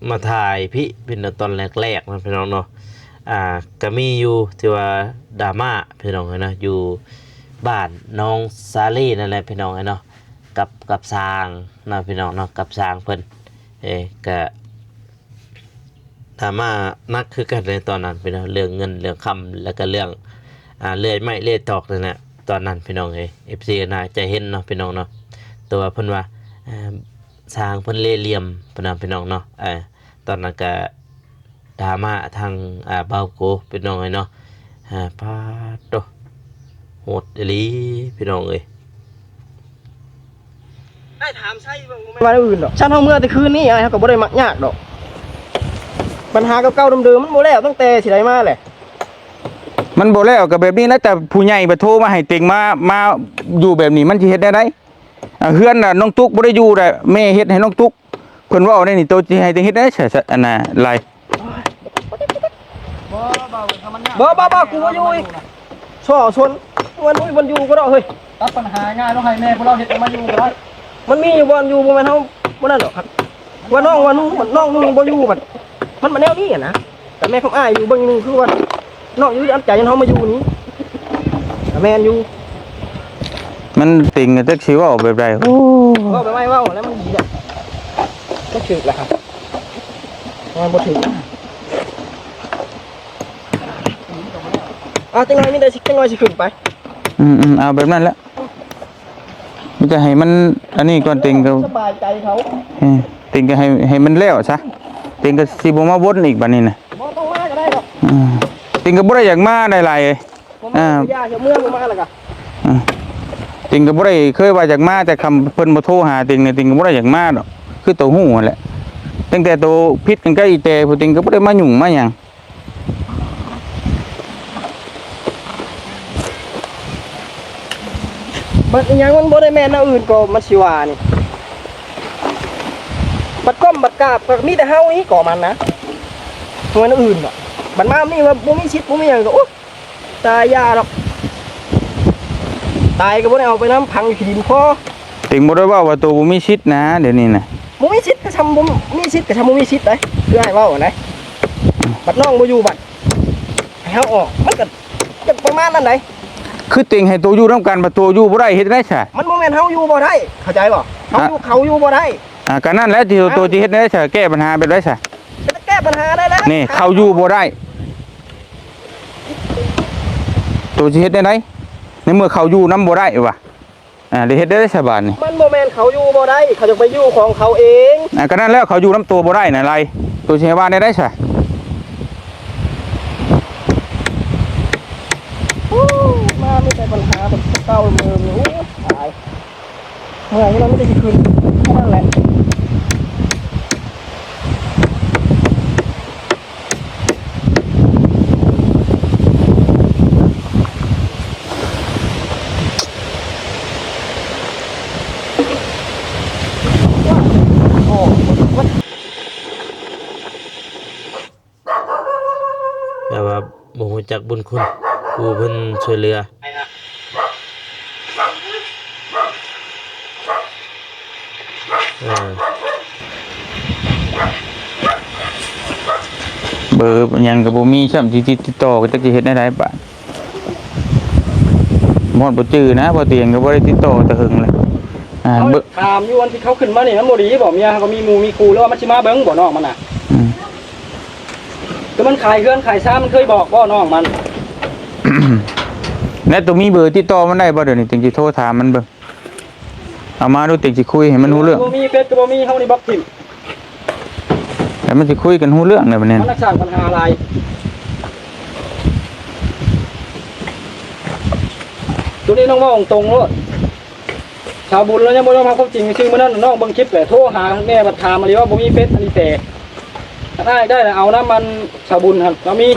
ມາຖ່າຍພີ້ ເປັນຕອນແລກໆນະພີ່ນ້ອງເນາະ ອ່າ ກະມີຢູ່ທີ່ວ່າດຣາມາພີ່ນ້ອງເອີຍເນາະ ຢູ່ບ້ານໜອງສາລີນັ້ນແຫຼະພີ່ນ້ອງເອີຍເນາະ ກັບ ກັບຊ່າງເນາະພີ່ນ້ອງເນາະ ກັບຊ່າງເພິ່ນ ເອີ ກະ ດຣາມາໜັກຄືກັນໃນຕອນນັ້ນພີ່ນ້ອງ ເລື່ອງເງິນເລື່ອງຄຳ ແລ້ວກໍເລື່ອງ ອ່າ ເລື່ອຍໄມ້ເລື່ອຍຕອກນັ້ນແຫຼະ ຕອນນັ້ນພີ່ນ້ອງເອີຍ ເອັຟຊີໜ້າຈະເຫັນເນາະພີ່ນ້ອງເນາະ ແຕ່ວ່າເພິ່ນວ່າ ເອີ ຊ່າງເພິ່ນເລຫຼ່ຽມພຸ້ນນະພີ່ນ້ອງເນາະ ເອີ ຕອນນັ້ນກະດຣາມາທາງ ອ່າ ບ່າວໂກພີ່ນ້ອງເອີຍເນາະ ອ່າ ປາດໂທ້ ໂຫດອີ່ຫຼີພີ່ນ້ອງເອີຍ. ອ້າຍຖາມໄຊເບິ່ງ ບໍ່ແມ່ນວ່າອື່ນດອກ ຊັ້ນເຮົາເມືອແຕ່ຄືນນີ້ ອ້າຍເຮົາກໍບໍ່ໄດ້ມັກຍາກດອກ ບັນຫາເກົ່າໆເດີມໆ ມັນບໍ່ແລ້ວຕັ້ງແຕ່ຊິໄດ້ມາແຫຼະ ມັນບໍ່ແລ້ວກໍແບບນີ້ນະ ແຕ່ຜູ້ໃຫຍ່ໄປໂທມາໃຫ້ເຕັງມາ ມາຢູ່ແບບນີ້ ມັນຊິເຮັດແນວໃດ? ອ່າ ເຮືອນນະ ນ້ອງຕຸກບໍ່ໄດ້ຢູ່ແຫຼະ ແມ່ເຮັດໃຫ້ນ້ອງຕຸກ ເພິ່ນເວົ້າແນວນີ້ ໂຕຊິໃຫ້ເຕັງເຮັດແນວໃດ? ຊະ ຊະ ອັນນ່າ ຫຼາຍ ບໍ່ ບໍ່ ບໍ່ ກູບໍ່ຢູ່ອີກ ສໍ້ຊົນ ມັນບໍ່ມີບ່ອນຢູ່ກໍດອກເຮີ້ຍ. ຕັດປັນຫາງ່າຍເນາະ ໃຫ້ແມ່ພວກລາວເຮັດໃຫ້ມາຢູ່ກໍໄດ້. ມັນມີຢູ່ບ່ອນຢູ່ ບໍ່ແມ່ນເຮົາບໍ່ນັ້ນດອກ. ວ່ານ້ອງວ່າໜູ ນ້ອງໜູບໍ່ຢູ່ບັດ ມັນມາແນວນີ້ຫັ້ນນະ. ແຕ່ແມ່ຂອງອ້າຍຢູ່ເບິ່ງໜຶ່ງ ຄືວ່ານ້ອງຢູ່ນຳໃຈເຮົາມາຢູ່ນີ້ ກໍແມ່ນຢູ່. ມັນຕິງກໍຈັກຊິເວົ້າແບບໃດ. ໂອ້ ເວົ້າໄປໄວ ເວົ້າແລ້ວມັນດີແຫຼະ. ບໍ່ຖືກລະ ມັນບໍ່ຖືກ. ອ່າ ຈັກໜ່ອຍມີແຕ່ຊິ ຈັກໜ່ອຍຊິຂຶ້ນໄປ. ອືມໆ ເອົາແບບນັ້ນແຫຼະ. ມີແຕ່ໃຫ້ມັນອັນນີ້ກ່ອນ ຕິງກໍສະບາຍໃຈເຂົາ. ເອີ ຕິງກໍໃຫ້ ໃຫ້ມັນແລ້ວຊະ ຕິງກໍຊິບໍ່ມາວົນອີກບັດນີ້ນະ. ບໍ່ຕ້ອງມາກໍໄດ້ດອກ. ອືມ ຕິງກໍບໍ່ໄດ້ຢາກມາໄດ້ຫຼາຍ. ບໍ່ມາ ອ່າ ກໍຢ່າ ເມືອງບໍ່ມາແລ້ວກໍ ອ່າ ຕິງກໍບໍ່ໄດ້ເຄີຍວ່າຢາກມາ ແຕ່ຄຳເພິ່ນບໍ່ໂທຫາຕິງນີ້ ຕິງກໍບໍ່ໄດ້ຢາກມາດອກ. ຄືໂຕຮູ້ຫັ້ນແຫຼະ ຕັ້ງແຕ່ໂຕຜິດກັນກັບອີແຕ່ພຸ້ນ ຕິງກໍບໍ່ໄດ້ມາຫຍຸ້ງມາຫຍັງ. ບັດອີຫຍັງມັນບໍ່ໄດ້ແມ່ນແນວອື່ນກໍມັນຊິວ່ານີ້ ບັດກ້ອມບັດກາບກໍມີແຕ່ເຮົານີ້ກໍມັນນະ ບໍ່ແມ່ນແນວອື່ນດອກ. ບັດມານີ້ວ່າບໍ່ມີສິດບໍ່ມີຫຍັງກໍ ໂອ້ ຕາຍ ຢ່າດອກ ຕາຍກໍບໍ່ໄດ້ເອົາໄປນຳ ຝັງຢູ່ຂີ້ດິນພໍ. ຕິງບໍ່ໄດ້ເວົ້າວ່າໂຕບໍ່ມີສິດນະ ດຽວນີ້ນະ ບໍ່ມີສິດກໍຊ່ຳບໍ່ມີສິດ ກໍຊ່ຳບໍ່ມີສິດໄດ໋ ຄືອ້າຍເວົ້າຫັ້ນໄດ໋. ບັດນ້ອງບໍ່ຢູ່ ບັດໃຫ້ເຮົາອອກ ມັນກໍ ກໍປະມານນັ້ນໄດ໋. ຄືຕິງໃຫ້ໂຕຢູ່ນຳກັນ ບັດໂຕຢູ່ບໍ່ໄດ້ ເຮັດຈັ່ງໃດຊະ? ມັນບໍ່ແມ່ນເຮົາຢູ່ບໍ່ໄດ້ ເຂົ້າໃຈບໍ່? ເຮົາຢູ່ ເຂົາຢູ່ບໍ່ໄດ້. ອ່າ ກໍນັ້ນແຫຼະ ທີ່ໂຕຊິເຮັດແນວໃດຊະ? ແກ້ບັນຫາແບບໃດຊະ? ແກ້ບັນຫາໄດ້ແລ້ວ ນີ້ເຂົາຢູ່ບໍ່ໄດ້ ໂຕຊິເຮັດແນວໃດ ໃນເມື່ອເຂົາຢູ່ນຳບໍ່ໄດ້ວ່າ. ອ່າ ໄດ້ເຮັດໄດ້ຊະບາດນີ້. ມັນບໍ່ແມ່ນເຂົາຢູ່ບໍ່ໄດ້ ເຂົາຢາກໄປຢູ່ຂອງເຂົາເອງ. ອ່າ ກໍນັ້ນແຫຼະ ເຂົາຢູ່ນຳໂຕບໍ່ໄດ້ນະ ໄລ ໂຕຊິໃຫ້ວ່າແນວໃດຊະ? ໂອ້ ມາມີແຕ່ບັນຫາແບບເກົ່າເດີມ. ໂອ້ ຕາຍ ເມື່ອຍແລ້ວ ມີແຕ່ຊິຂຶ້ນເທົ່ານັ້ນແຫຼະ. ແບບວ່າບໍ່ຮູ້ຈັກບຸນຄຸນຜູ້ເພິ່ນຊ່ວຍເຫຼືອ. ເອີ ເບີຫຍັງກໍບໍ່ມີຊ້ຳ ຊິຕິດຕໍ່ກໍຈັກຊິເຮັດແນວໃດບາດ. ຮອດບໍ່ຈື່ນະ ບໍ່ຕຽງກໍບໍ່ໄດ້ຕິດຕໍ່ແຕ່ເຫິງແລ້ວ. ອ່າ ເບີ ຖາມຢູ່ ອັນທີ່ເຂົາຂຶ້ນມານີ້ມັນບໍ່ດີບໍ່? ເມຍເຮົາກໍມີໝູ່ມີຄູ່ ຫຼືວ່າມັນຊິມາເບິ່ງບໍ່ ນ້ອງມັນນະ? ອືມ ຄືມັນຂາຍເຮືອນຂາຍຊານ ມັນເຄີຍບອກບໍ່ນ້ອງມັນ? ແລ້ວໂຕມີເບີຕິດຕໍ່ມັນໄດ້ບໍ່? ດຽວນີ້ຈຶ່ງຊິໂທຖາມມັນເບິ່ງ. ເອົາມາດູ ຕິງຊິຄຸຍໃຫ້ມັນຮູ້ເລື່ອງ. ບໍ່ມີເຟສກໍບໍ່ມີ ເຮົານີ້ບລັອກຖິ້ມ ແລ້ວມັນຊິຄຸຍກັນຮູ້ເລື່ອງແລ້ວບັດນີ້. ມັນສ້າງບັນຫາຫຼາຍ ໂຕນີ້ນ້ອງເວົ້າຕົງໆໂລດ. ຊາວບຸນລາວຍັງບໍ່ຍອມຮັບຄວາມຈິງຊື່. ມື້ນັ້ນນ້ອງເບິ່ງຄລິບແຫຼະ ໂທຫາແມ່ບັດຖາມອີ່ຫຼີວ່າບໍ່ມີເຟສ ອັນນີ້ແປ. ຄັນອ້າຍໄດ້ນະ ເອົານຳມັນ ຊາວບຸນຫັ້ນ ລາວມີ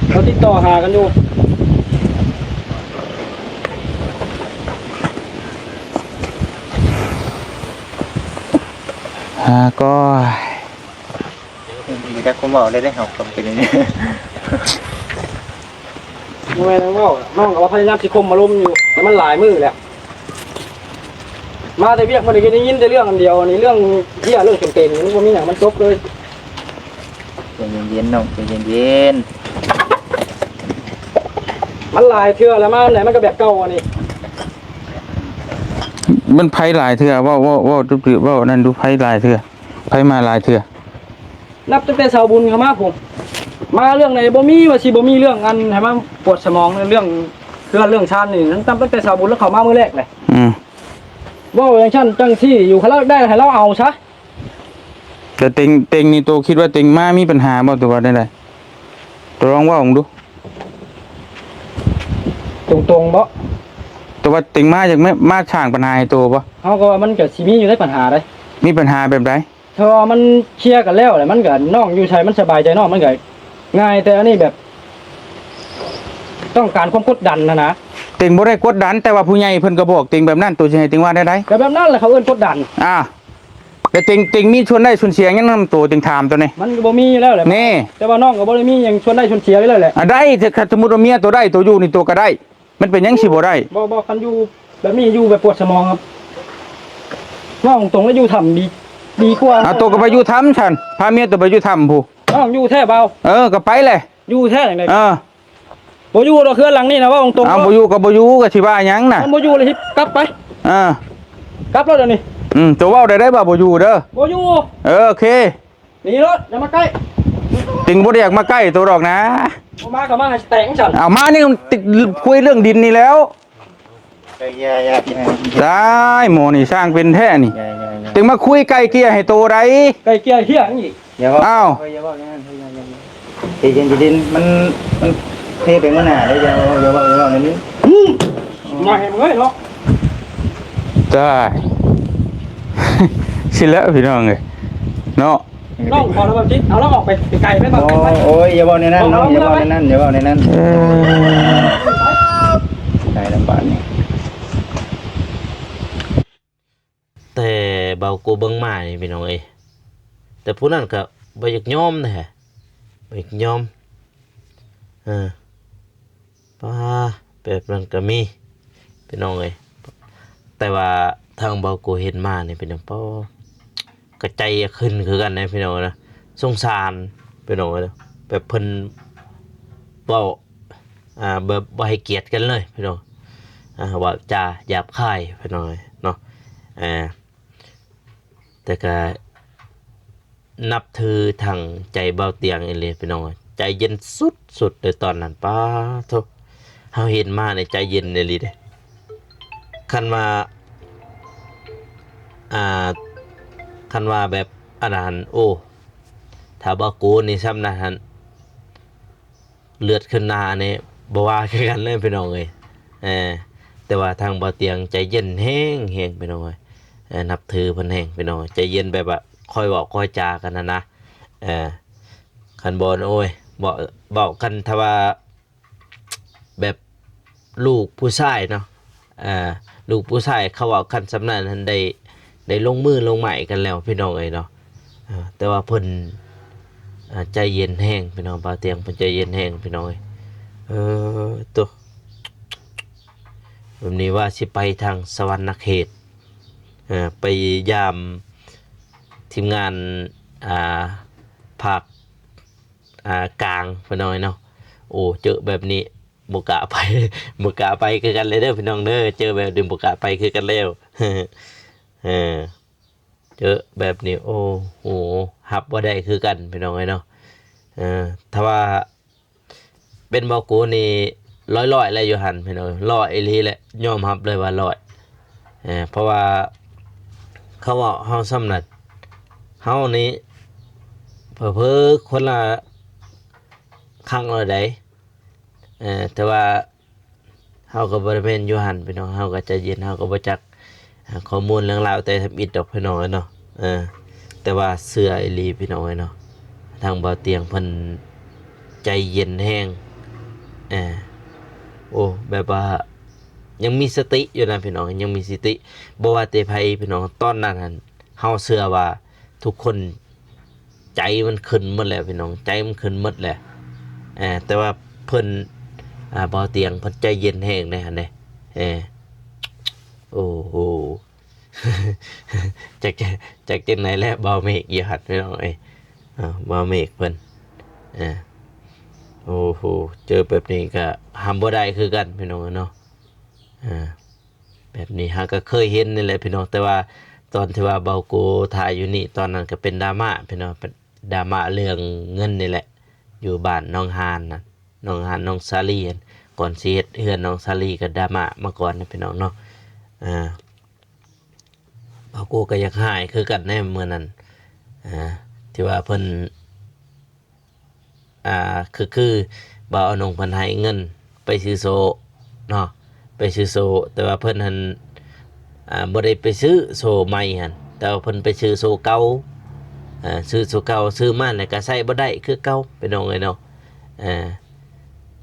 ເຂົາຕິດຕໍ່ຫາກັນຢູ່. ຫາກໍ ບໍ່ຈັກຄວາມເວົ້າເລີຍເດ້ ເຮົາກໍເປັນຢ່າງນີ້. ບໍ່ແມ່ນເວົ້າ ນ້ອງກໍວ່າພະຍາຍາມຊິຂົ່ມອາລົມຢູ່ ແຕ່ມັນຫຼາຍມື້ແລ້ວ. ມາແຕ່ວຽກ ມື້ນີ້ກໍໄດ້ຍິນແຕ່ເລື່ອງອັນດຽວນີ້ ເລື່ອງເບ້ຍ ເລື່ອງເປັນໆ ມັນບໍ່ມີຫຍັງ ມັນຈົບເລີຍ. ໃຈເຢັນໆ ນ້ອງ ໃຈເຢັນໆ. ມັນຫຼາຍເທື່ອແລ້ວ ມາອັນໃດມັນກໍແບບເກົ່າອັນນີ້. ມັນໄພຫຼາຍເທື່ອ ເວົ້າ ເວົ້າ ເວົ້າ ເວົ້ານັ້ນດູ ໄພຫຼາຍເທື່ອ ໄພມາຫຼາຍເທື່ອ. ນັບຕັ້ງແຕ່ຊາວບຸນເຂົ້າມາພຸ້ນ ມາເລື່ອງໃດບໍ່ມີວ່າຊິບໍ່ມີເລື່ອງອັນໃຫ້ມາປວດສະໝອງ ເລື່ອງເຮືອນເລື່ອງຊານນີ້ ນັບຕັ້ງແຕ່ຊາວບຸນລາວເຂົ້າມາມື້ແລກເລີຍ. ອືມ ເວົ້າຈັ່ງຊັ້ນຈັ່ງຊີ້ຢູ່ ຄັນລາວຢາກໄດ້ໃຫ້ລາວເອົາຊະ. ແຕ່ເຕັງ ເຕັງນີ້ ໂຕຄິດວ່າເຕັງມາມີປັນຫາບໍ່ ຫຼືວ່າແນວໃດ? ໂຕລອງເວົ້າເບິ່ງດູ. ຕົງໆບໍ່? ໂຕວ່າເຕັງມາຢາກມາ ມາສ້າງປັນຫາໃຫ້ໂຕບໍ່? ເຮົາກໍວ່າມັນກໍຊິມີຢູ່ໃດ໋ ປັນຫາໃດ໋. ມີປັນຫາແບບໃດ? ຖ້າວ່າມັນເຄຍກັນແລ້ວແຫຼະ ມັນກໍ ນ້ອງຢູ່ໃສມັນສະບາຍໃຈນ້ອງ ມັນກໍງ່າຍ. ແຕ່ອັນນີ້ແບບຕ້ອງການຄວາມກົດດັນຫັ້ນນະ. ເຕັງບໍ່ໄດ້ກົດດັນ ແຕ່ວ່າຜູ້ໃຫຍ່ເພິ່ນກໍບອກເຕັງແບບນັ້ນ ໂຕຊິໃຫ້ເຕັງວ່າແນວໃດ? ກໍແບບນັ້ນແຫຼະ ເຂົາເອີ້ນກົດດັນ. ອ່າ ແລ້ວເຕັງ ເຕັງມີສ່ວນໄດ້ສ່ວນເສຍຫຍັງນຳໂຕ ເຕັງຖາມໂຕນີ້? ມັນກໍບໍ່ມີຢູ່ແລ້ວແຫຼະ. ນີ້ ແຕ່ວ່ານ້ອງກໍບໍ່ໄດ້ມີຫຍັງສ່ວນໄດ້ສ່ວນເສຍຢູ່ແລ້ວແຫຼະ. ອ່າ ໄດ້ ຖ້າ ຖ້າສົມມຸດວ່າເມຍໂຕໄດ້ ໂຕຢູ່ນີ້ ໂຕກໍໄດ້ ມັນເປັນຫຍັງຊິບໍ່ໄດ້? ບໍ່ ບໍ່ ຄັນຢູ່ແບບນີ້ ຢູ່ແບບປວດສະໝອງຄັບ. ເວົ້າຕົງໆ ແລ້ວຢູ່ຖ້ຳດີ ດີກວ່າ. ອ່າ ໂຕກໍໄປຢູ່ຖ້ຳຊັ້ນ ພາເມຍໂຕໄປຢູ່ຖ້ຳພຸ້ນ. ນ້ອງຢູ່ແທ້ເບົາ? ເອີ ກໍໄປແຫຼະ. ຢູ່ແທ້ຈັ່ງໃດ? ເອີ ບໍ່ຢູ່ດອກ ເຮືອນຫຼັງນີ້ນະ ເວົ້າຕົງໆ. ເອົາ ບໍ່ຢູ່ກໍບໍ່ຢູ່ ກໍຊິວ່າຫຍັງນະ? ຄັນບໍ່ຢູ່ແລ້ວຊິກັບໄປ. ເອີ ກັບແລ້ວດຽວນີ້. ອືມ ໂຕເວົ້າໄດ້ ໄດ້ວ່າບໍ່ຢູ່ເດີ. ບໍ່ຢູ່. ເອີ ໂອເຄ. ໜີໂລດ ຢ່າມາໃກ້. ເຕັງບໍ່ໄດ້ຢາກມາໃກ້ໂຕດອກນະ. ບໍ່ມາກໍມາໃຫ້ແຕກຊັ້ນ. ເອົາ ມານີ້ ຄຸຍເລື່ອງດິນນີ້ແລ້ວ. ຢ່າ ຢ່າ ຢ່າ ຢ່າ ຢ່າ ຕາຍ ໝໍນີ້ຊ່າງເປັນແທ້ນີ້. ຢ່າ ຢ່າ ຢ່າ ເຕັງມາຄຸຍໄກ່ເກ່ຍໃຫ້ໂຕໃດ. ໄກ່ເກ່ຍເຫ້ຍຫຍັງອີກ? ຢ່າເວົ້າ ອ້າວ ເອີ ຢ່າເວົ້າຢ່າງນັ້ນ ເອີ ຢ່າ ຢ່າ ຢ່າ ໃຈເຢັນ ໃຈເຢັນ ມັນ ມັນເພໄປມື້ໜ້າເດ້. ຢ່າເວົ້າ ຢ່າເວົ້າ ຢ່າເວົ້າແນວນີ້. ອືມ ມາໃຫ້ເມື່ອຍເນາະ. ຕາຍ ຊິແລ້ວພີ່ນ້ອງເອີຍເນາະ. ນ້ອງຂໍລະເບິ່ງຈິ ເອົາລະອອກໄປໄກໆ ໄປເບິ່ງ. ໂອ້ຍ ຢ່າເວົ້າແນວນັ້ນນ້ອງ ຢ່າເວົ້າແນວນັ້ນ ຢ່າເວົ້າແນວນັ້ນ. ເອີ ຕາຍລະບາດນີ້. ແຕ່ເບົາໂກເບິ່ງມານີ້ພີ່ນ້ອງເອີຍ ແຕ່ຜູ້ນັ້ນກໍບໍ່ຢາກຍອມເດ້ ບໍ່ຢາກຍອມ. ເອີ ປ້າ ແບບນັ້ນກໍມີພີ່ນ້ອງເອີຍ. ແຕ່ວ່າທາງເບົາໂກເຫັນມານີ້ ພີ່ນ້ອງ ປ້າ ກໍໃຈຢາກຂຶ້ນຄືກັນເດ້ພີ່ນ້ອງເອີຍນະ. ສົງສານພີ່ນ້ອງເອີຍນະ ແບບເພິ່ນເວົ້າ ອ່າ ແບບບໍ່ໃຫ້ກຽດກັນເລີຍພີ່ນ້ອງ. ອ່າ ເວົ້າຈາຫຍາບຄາຍພີ່ນ້ອງເອີຍເນາະ. ເອີ ແຕ່ກະນັບຖືທາງໃຈເບົາຕຽງອີ່ຫຼີພີ່ນ້ອງ. ໃຈເຢັນສຸດໆ ເລີຍຕອນນັ້ນ ປາໂທ້ ເຮົາເຫັນມານີ້ໃຈເຢັນອີ່ຫຼີເດ້. ຄັນວ່າ ອ່າ ຄັນວ່າແບບອັນນັ້ນ ໂອ້ ຖ້າບໍ່ໂກນີ້ຊ້ຳນະຫັ້ນ ເລືອດຂຶ້ນໜ້ານີ້ບໍ່ວ່າຄືກັນເລີຍພີ່ນ້ອງເອີຍ. ເອີ ແຕ່ວ່າທາງເບົາຕຽງໃຈເຢັນແຮງໆ ພີ່ນ້ອງເອີຍ. ເອີ ນັບຖືເພິ່ນແຮງພີ່ນ້ອງ ໃຈເຢັນແບບວ່າຄ່ອຍເວົ້າຄ່ອຍຈາກັນຫັ້ນນະ. ເອີ ຄັນບໍ່ ໂອ້ຍ ເວົ້າ ເວົ້າກັນຖ້າວ່າ ແບບລູກຜູ້ຊາຍເນາະ ເອີ ລູກຜູ້ຊາຍເຂົາເວົ້າກັນສ່ຳນັ້ນຫັ້ນ ໄດ້ ໄດ້ລົງມືລົງໄມ້ກັນແລ້ວພີ່ນ້ອງເອີຍເນາະ. ເອີ ແຕ່ວ່າເພິ່ນ ເອີ ໃຈເຢັນແຮງພີ່ນ້ອງ ບ່າວຕຽງເພິ່ນໃຈເຢັນແຮງພີ່ນ້ອງເອີຍ. ເອີ ໂຕ ແບບນີ້ວ່າຊິໄປທາງສະຫວັນນະເຂດ ເອີ ໄປຢາມທີມງານ ອ່າ ພາກ ອ່າ ກາງພີ່ນ້ອງເອີຍເນາະ. ໂອ້ ເຈີແບບນີ້ບໍ່ກ້າໄປ ບໍ່ກ້າໄປຄືກັນເລີຍເດີພີ່ນ້ອງເດີ. ເຈີແບບນີ້ບໍ່ກ້າໄປຄືກັນແລ້ວ ເອີ ເຈີແບບນີ້ ໂອ້ໂຫ ຮັບບໍ່ໄດ້ຄືກັນພີ່ນ້ອງເອີຍເນາະ. ເອີ ຖ້າວ່າເປັນເບົາໂກນີ້ຮ້ອຍໆ ແລ້ວຢູ່ຫັ້ນພີ່ນ້ອງ ຮ້ອຍອີ່ຫຼີແຫຼະ ຍອມຮັບເລີຍວ່າຮ້ອຍ. ເອີ ເພາະວ່າເຂົາເວົ້າເຮົາສ່ຳນັ້ນ ເຮົານີ້ເຜີໆຄົນລະຄັ້ງແລ້ວໃດ. ເອີ ແຕ່ວ່າເຮົາກໍບໍ່ໄດ້ແມ່ນຢູ່ຫັ້ນພີ່ນ້ອງ ເຮົາກໍໃຈເຢັນ ເຮົາກໍບໍ່ຈັກ ອ່າ ຂໍ້ມູນເລື່ອງລາວແຕ່ທຳອິດດອກພີ່ນ້ອງເອີຍເນາະ. ເອີ ແຕ່ວ່າເຊື່ອອີ່ຫຼີພີ່ນ້ອງເອີຍເນາະ ທາງເບົາຕຽງເພິ່ນໃຈເຢັນແຮງ. ເອີ ໂອ້ ແບບວ່າຍັງມີສະຕິຢູ່ນະພີ່ນ້ອງ ຍັງມີສະຕິ ບໍ່ວ່າແຕ່ໃຜພີ່ນ້ອງ. ຕອນນັ້ນຫັ້ນ ເຮົາເຊື່ອວ່າທຸກຄົນໃຈມັນຂຶ້ນໝົດແລ້ວພີ່ນ້ອງ ໃຈມັນຂຶ້ນໝົດແລ້ວ. ເອີ ແຕ່ວ່າເພິ່ນ ອ່າ ເບົາຕຽງເພິ່ນໃຈເຢັນແຮງເດ້ຫັ້ນເດ້. ເອີ ໂອ້ໂຫ ຈັກ ຈັກຈັ່ງໃດແຫຼະ ບ່າວເມກຢູ່ຫັ້ນພີ່ນ້ອງເອີຍ. ເອີ ບ່າວເມກເພິ່ນ ເອີ ໂອ້ໂຫ ເຈີແບບນີ້ກະຫ້າມບໍ່ໄດ້ຄືກັນພີ່ນ້ອງເອີຍເນາະ. ເອີ ແບບນີ້ຫາກະເຄີຍເຫັນນີ້ແຫຼະພີ່ນ້ອງ ແຕ່ວ່າຕອນທີ່ວ່າເບົາໂກຖ່າຍຢູ່ນີ້ ຕອນນັ້ນກະເປັນດຣາມາພີ່ນ້ອງ ເປັນດຣາມາເລື່ອງເງິນນີ້ແຫຼະ ຢູ່ບ້ານໜອງຫານນະ ໜອງຫານ ໜອງສາລີ. ກ່ອນຊິເຮັດເຮືອນໜອງສາລີກະດຣາມາມາກ່ອນນະພີ່ນ້ອງເນາະ. ເອີ ເບົາໂກກະຢາກຮ້າຍຄືກັນໃນມື້ນັ້ນ ເອີ ທີ່ວ່າເພິ່ນ ອ່າ ຄື ຄືບ່າວອານົງເພິ່ນໃຫ້ເງິນໄປຊື້ໂສ້ເນາະ ໄປຊື້ໂສ້ ແຕ່ວ່າເພິ່ນຫັ້ນ ອ່າ ບໍ່ໄດ້ໄປຊື້ໂສ້ໃໝ່ຫັ້ນ ແຕ່ວ່າເພິ່ນໄປຊື້ໂສ້ເກົ່າ. ເອີ ຊື້ໂສ້ເກົ່າ ຊື້ມາແລ້ວກໍໃຊ້ບໍ່ໄດ້ຄືເກົ່າພີ່ນ້ອງເອີຍເນາະ. ເອີ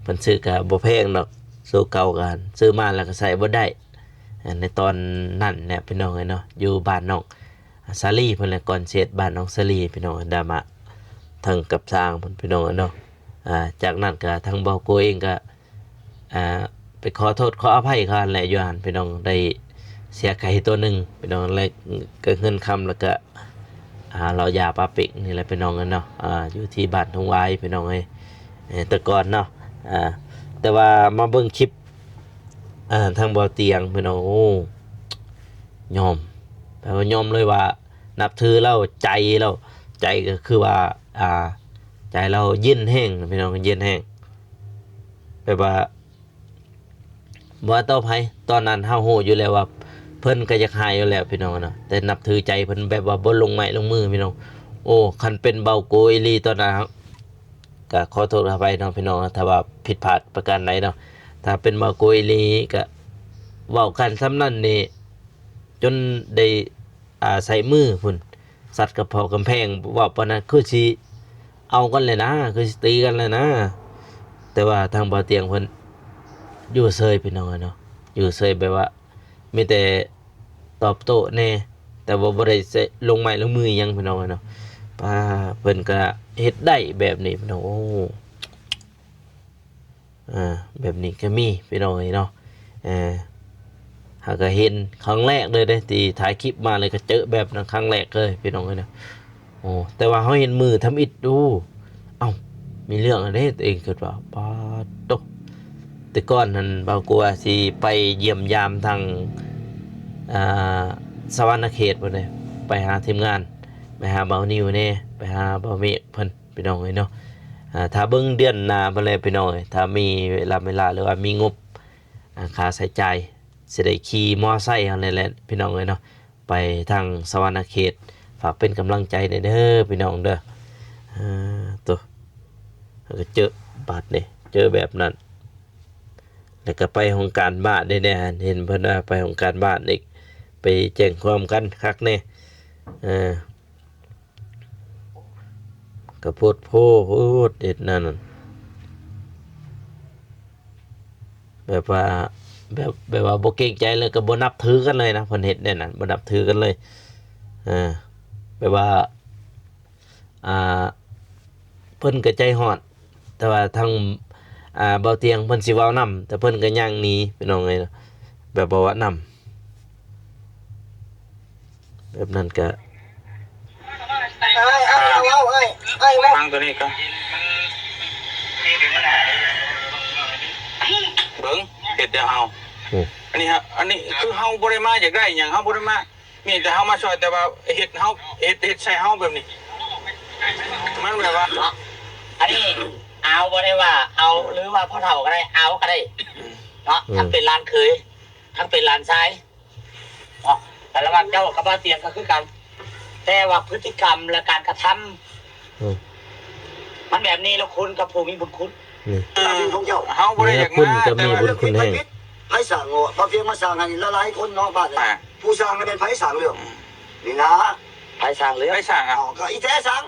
ເພິ່ນຊື້ກໍບໍ່ແພງດອກ ໂສ້ເກົ່າກໍຊື້ມາແລ້ວກໍໃຊ້ບໍ່ໄດ້. ເອີ ໃນຕອນນັ້ນແຫຼະພີ່ນ້ອງເອີຍເນາະ ຢູ່ບ້ານນ້ອງ ສາລີເພິ່ນແຫຼະ ກ່ອນຊິເຮັດບ້ານໜອງສາລີ ພີ່ນ້ອງ ດາມະ ທາງກັບຊ່າງເພິ່ນ ພີ່ນ້ອງເອີຍເນາະ. ອາ ຈາກນັ້ນກະທາງບ່າວໂກເອງກະ ອາ ໄປຂໍໂທດຂໍອະໄພເຂົາຫັ້ນແຫຼະ ຢູ່ຫັ້ນ ພີ່ນ້ອງ ໄດ້ເສຍໄກ່ໂຕໜຶ່ງ ພີ່ນ້ອງ ແລະ ກະເງິນຄຳ ແລ້ວກະ ອາ ເຫຼົ້າຢາປາເປັກນີ້ແຫຼະ ພີ່ນ້ອງເອີຍເນາະ. ອາ ຢູ່ທີ່ບ້ານທົ່ງຫວາຍ ພີ່ນ້ອງເອີຍ ເອີ ແຕ່ກ່ອນເນາະ. ອາ ແຕ່ວ່າມາເບິ່ງຄລິບ ອາ ທາງບ່າວຕຽງ ພີ່ນ້ອງ ໂອ້ ຍອມ ແປວ່າຍອມເລີຍວ່າ ນັບຖືລາວ ໃຈລາວ ໃຈກໍຄືວ່າ ອາ ໃຈລາວເຢັນແຮງ ພີ່ນ້ອງ ເຢັນແຮງ ແບບວ່າ ບໍ່ວ່າຕໍ່ໃຜ ຕອນນັ້ນເຮົາຮູ້ຢູ່ແລ້ວວ່າ ເພິ່ນກໍຢາກໃຫ້ຢູ່ແລ້ວ ພີ່ນ້ອງເນາະ ແຕ່ນັບຖືໃຈເພິ່ນ ແບບວ່າບໍ່ລົງໄມ້ລົງມື ພີ່ນ້ອງ. ໂອ້ ຄັນເປັນບ່າວໂກອີ່ຫຼີຕອນນັ້ນ ກະຂໍໂທດຂໍອະໄພເນາະ ພີ່ນ້ອງ ຖ້າວ່າຜິດພາດປະການໃດເນາະ. ຖ້າເປັນບ່າວໂກອີ່ຫຼີກະເວົ້າກັນສ່ຳນັ້ນນີ້ ຈົນໄດ້ ອາ ໃຊ້ມືພຸ້ນ ສັດກັບເພາະກຳແພງ ເວົ້າປານນັ້ນຄືຊິເອົາກັນແຫຼະນາ ຄືຊິຕີກັນແຫຼະນາ. ແຕ່ວ່າທາງບ່າວຕຽງເພິ່ນຢູ່ເຊີຍ ພີ່ນ້ອງເອີຍເນາະ ຢູ່ເຊີຍ ແບບວ່າມີແຕ່ຕອບໂຕ້ແດ່ ແຕ່ວ່າບໍ່ໄດ້ໃຊ້ລົງໄມ້ລົງມືອີ່ຫຍັງ ພີ່ນ້ອງເອີຍເນາະ. ປາ ເພິ່ນກະເຮັດໄດ້ແບບນີ້ ພີ່ນ້ອງ ໂອ້. ອາ ແບບນີ້ກໍມີ ພີ່ນ້ອງເອີຍເນາະ. ເອີ ເຮົາກໍເຫັນຄັ້ງແລກເລີຍເດ້ ທີ່ຖ່າຍຄລິບມາເລີຍ ກໍເຈີແບບນັ້ນຄັ້ງແລກເລີຍ ພີ່ນ້ອງເອີຍເນາະ. ໂອ້ ແຕ່ວ່າເຮົາເຫັນມື້ທຳອິດ ໂອ້ ເອົ້າ ມີເລື່ອງແລ້ວເດ້ ຕົວເອງຄິດວ່າ ປາດໂທ້. ແຕ່ກ່ອນຫັ້ນ ບ່າວໂກວ່າຊິໄປຢ້ຽມຢາມທາງ ອ່າ ສະຫວັນນະເຂດພຸ້ນເດ້ ໄປຫາທີມງານ ໄປຫາບ່າວນິວແດ່ ໄປຫາບ່າວເມກເພິ່ນ ພີ່ນ້ອງເອີຍເນາະ. ອາ ຖ້າເບິ່ງເດືອນໜ້າພຸ້ນແຫຼະ ພີ່ນ້ອງເອີຍ ຖ້າມີເວລາ ເວລາ ຫຼືວ່າມີງົບ ອາ ຄ່າໃຊ້ຈ່າຍ ຊິໄດ້ຂີ່ມໍໄຊຫັ້ນແຫຼະ ພີ່ນ້ອງເອີຍເນາະ ໄປທາງສະຫວັນນະເຂດ. ຝາກເປັນກຳລັງໃຈແດ່ເດີ ພີ່ນ້ອງເດີ. ອາ ໂຕ ແລ້ວກໍເຈີບາດນີ້ ເຈີແບບນັ້ນ ແລ້ວກໍໄປຫ້ອງການບ້ານເດ້ ເຫັນເພິ່ນວ່າໄປຫ້ອງການບ້ານອີກ ໄປແຈ້ງຄວາມກັນຄັກແນ່. ເອີ ກະໂພດໂພໂພດ ເຮັດແນວນັ້ນ ແບບວ່າ ແບບ ແບບວ່າບໍ່ເກງໃຈເລີຍ ກໍບໍ່ນັບຖືກັນເລີຍນະ ເພິ່ນເຮັດແນວນັ້ນ ບໍ່ນັບຖືກັນເລີຍ. ເອີ ແບບວ່າ ອ່າ ເພິ່ນກໍໃຈຮ້ອນ ແຕ່ວ່າທາງ ອ່າ ບ່າວຕຽງເພິ່ນຊິເວົ້ານຳ ແຕ່ເພິ່ນກໍຍ່າງໜີ ພີ່ນ້ອງເອີຍ ແບບບໍ່ເວົ້ານຳ ແບບນັ້ນກະ ອ້າຍ ອ້າຍ ເອົາ ເອົາ ອ້າຍ ອ້າຍ ເອົາ ຟັງຕົວນີ້ກ່ອນ ເບິ່ງ ເຮັດແນວເຮົາ ອືມ ອັນນີ້ ອັນນີ້ຄືເຮົາບໍ່ໄດ້ມາຢາກໄດ້ຫຍັງ ເຮົາບໍ່ໄດ້ມາ ມີແຕ່ເຮົາມາຊ່ອຍ ແຕ່ວ່າເຮັດເຮົາ ເຮັດ ເຮັດໃສ່ເຮົາແບບນີ້ ມັນແບບວ່າ ເນາະ ອັນນີ້ອາວບໍ່ໄດ້ວ່າເອົາ ຫຼືວ່າພໍ່ເຖົ້າກໍໄດ້ ອາວກໍໄດ້ ອືມ ເນາະ ອືມ ທັງເປັນຫຼານເຂີຍ ທັງເປັນຫຼານຊາຍ ເນາະ ແຕ່ລະຫວ່າງເຈົ້າກັບບ່າວຕຽງກໍຄືກັນ ແຕ່ວ່າພຶດຕິກຳ ແລະ ການກະທຳ ອືມ ມັນແບບນີ້ ລະຄຸນກັບຜູ້ມີບຸນຄຸນ ນີ້ ເອີ ເຮົາບໍ່ໄດ້ຢາກມາ ແຕ່ວ່າເລື່ອງຜິດໃຜຜິດ ໃຜສ້າງເນາະ ພະພຽງມາສ້າງໃຫ້ຫຼາຍໆຄົນເນາະ ບ້ານນີ້ ອ່າ ຜູ້ສ້າງນັ້ນແມ່ນໃຜສ້າງເລື່ອງ ອ່າ ນີ້ນະ ໃຜສ້າງເລື່ອງ ໃຜສ້າງ ເອົາ ກໍອີແທ້ສ້າງ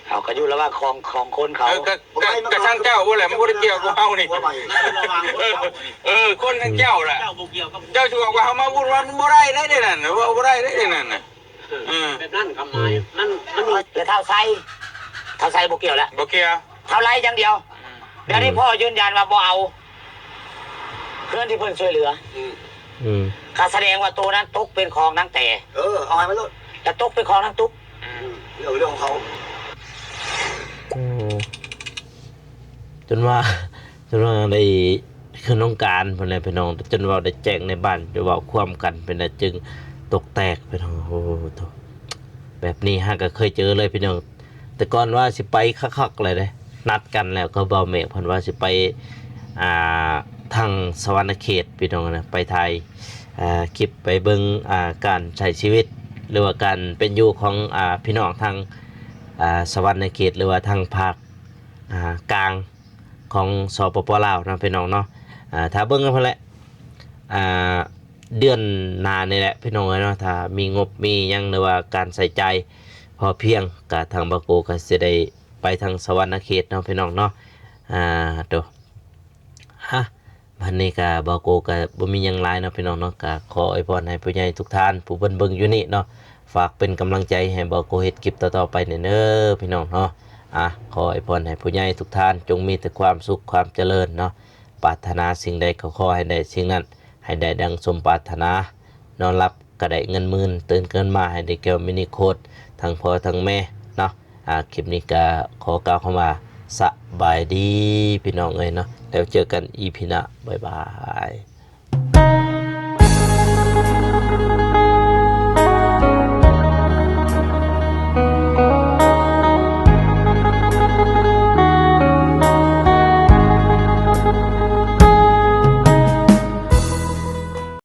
ເຮົາກໍຢູ່ລະຫວ່າງຂອງ ຂອງຄົນເຂົາ ເອີ ກໍ ກໍ ກໍທາງເຈົ້າພຸ້ນແຫຼະ ມັນບໍ່ໄດ້ກ່ຽວກັບເຮົານີ້ ເອີ ເອີ ຄົນທາງເຈົ້າແຫຼະ ເຈົ້າຊິບອກວ່າເຮົາມາວຸ່ນວາຍ ມັນບໍ່ໄດ້ເດ້ ເດ້ນັ້ນ ເວົ້າບໍ່ໄດ້ເດ້ ເດ້ນັ້ນນະ ເອີ ແບບນັ້ນຄວາມໝາຍ ອືມ ມັນ ມັນ ແລະທ້າວໄຊ ທ້າວໄຊບໍ່ກ່ຽວແລ້ວ ບໍ່ກ່ຽວ ທ້າວໄລຢ່າງດຽວ ອືມ ດຽວນີ້ພໍ່ຢືນຢັນວ່າບໍ່ເອົາ ເຮືອນທີ່ເພິ່ນຊ່ວຍເຫຼືອ ອືມ ອືມ ກໍສະແດງວ່າໂຕນັ້ນຕົກເປັນຂອງນາງແຕ່ ເອີ ເອົາໃຫ້ມັນໂລດ ແລະຕົກເປັນຂອງນາງຕຸກ ອືມ ເລື່ອງ ເລື່ອງຂອງເຂົາ ໂອ້ ຈົນວ່າ ຈົນວ່າໄດ້ຂຶ້ນຫ້ອງການພຸ້ນແຫຼະພີ່ນ້ອງ ຈົນເວົ້າໄດ້ແຈ້ງໃນບ້ານ ຈົນເວົ້າຄວາມກັນເປັນອັນຈຶ່ງຕົກແຕກພີ່ນ້ອງ. ໂອ້ໂທ້ ແບບນີ້ຫາກະເຄີຍເຈີເລີຍພີ່ນ້ອງ ແຕ່ກ່ອນວ່າຊິໄປຄັກໆເລີຍເດ້ ນັດກັນແລ້ວກັບບ່າວເມກ ເພິ່ນວ່າຊິໄປ ອ່າ ທາງສະຫວັນນະເຂດພີ່ນ້ອງນະ ໄປຖ່າຍ ອ່າ ຄລິບ ໄປເບິ່ງ ອ່າ ການໃຊ້ຊີວິດ ຫຼືວ່າການເປັນຢູ່ຂອງ ອ່າ ພີ່ນ້ອງທາງ ອ່າ ສະຫວັນນະເຂດ ຫຼືວ່າທາງພາກ ອ່າ ກາງຂອງ ສປປ ລາວເນາະພີ່ນ້ອງເນາະ. ອ່າ ຖ້າເບິ່ງກັນພຸ້ນແຫຼະ ອ່າ ເດືອນໜ້ານີ້ແຫຼະພີ່ນ້ອງເອີຍເນາະ ຖ້າມີງົບມີຫຍັງ ຫຼືວ່າການໃຊ້ຈ່າຍພໍພຽງ ກະທາງບ່າວໂກກະຊິໄດ້ໄປທາງສະຫວັນນະເຂດເນາະພີ່ນ້ອງເນາະ. ອ່າ ໂຕ ຮະ ບັດນີ້ກະບ່າວໂກກະບໍ່ມີຫຍັງຫຼາຍເນາະພີ່ນ້ອງເນາະ ກະຂໍອວຍພອນໃຫ້ຜູ້ໃຫຍ່ທຸກທ່ານ ຜູ້ເພິ່ນເບິ່ງຢູ່ນີ້ເນາະ ຝາກເປັນກຳລັງໃຈໃຫ້ບ່າວໂກເຮັດຄລິບຕໍ່ໆໄປແດ່ເດີພີ່ນ້ອງເນາະ. ອ່ະ ຂໍອວຍພອນໃຫ້ຜູ້ໃຫຍ່ທຸກທ່ານຈົ່ງມີແຕ່ຄວາມສຸກຄວາມຈະເລີນເນາະ, ປາດຖະໜາສິ່ງໃດກໍຂໍໃຫ້ໄດ້ສິ່ງນັ້ນ, ໃຫ້ໄດ້ດັ່ງສົມປາດຖະໜາ. ນອນຫຼັບກໍໄດ້ເງິນໝື່ນ, ຕື່ນເກີນມາໃຫ້ໄດ້ແກ້ວມິນິໂຄດ ທັງພໍ່ທັງແມ່ເນາະ. ອ່າ ຄລິບນີ້ກໍຂໍກ່າວຄຳວ່າສະບາຍດີພີ່ນ້ອງເອີຍເນາະ, ແລ້ວເຈີກັນອີພີໜ້າ. ບາຍບາຍ.